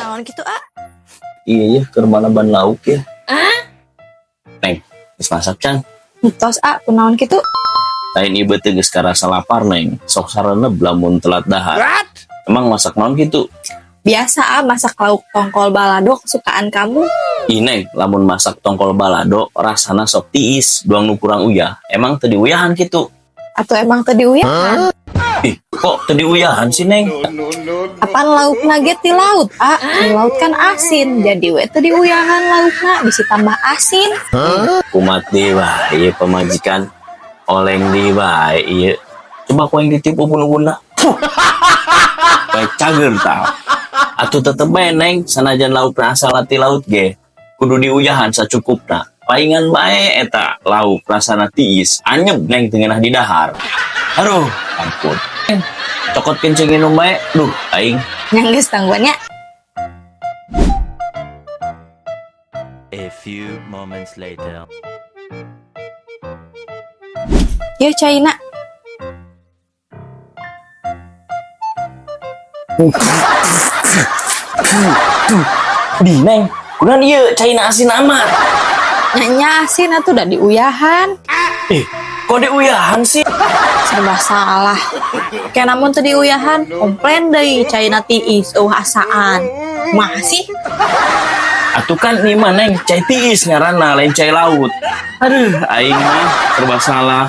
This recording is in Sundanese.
Naon kitu, ah? Iya ya, keur ban lauk ya. Neng, geus masak can? Entos, ah, kunaon kitu? Lain ieu teh geus karasa lapar, Neng. Sok sareneb lamun telat dahar. Emang masak naon kitu? Biasa, ah, masak lauk tongkol balado kesukaan kamu. Ih, Neng, lamun masak tongkol balado rasana sok tiis, doang nu kurang uyah. Emang teu diuyahan kitu? Atau emang teu diuyahan? Ih, kok teu diuyahan sih, Neng? Apan laukna ge ti laut, ah? Di laut kan asin, jadi we teu diuyahan laukna bisi tambah asin. Kumat deui bae ieu pamajikan, oleng deui bae ieu. Coba ku aing ditiup ubun-ubunna. Bae cager tah. Atuh tetep bae, Neng, sanajan laukna asal ti laut ge kudu diuyahan sacukupna. Paingan bae eta lauk rasana tiis, anyep, Neng, teu ngeunah didahar. Aduh, ampun. Cokot kencing minum bae. Duh, aing. Nya geus tangguan nya. A few moments later. Yeuh caina. Di, Neng, kunaon ieu caina asin amat? Nya asin atuh da diuyahan. Eh, kok diuyahan sih? Serba salah. Kayak namun teu diuyahan, komplain deui caina tiis euweuh asaan. Masih. Atuh kan ieu mah, Neng, cai tiis ngaranna, lain cai laut. Aduh, aing mah serba salah.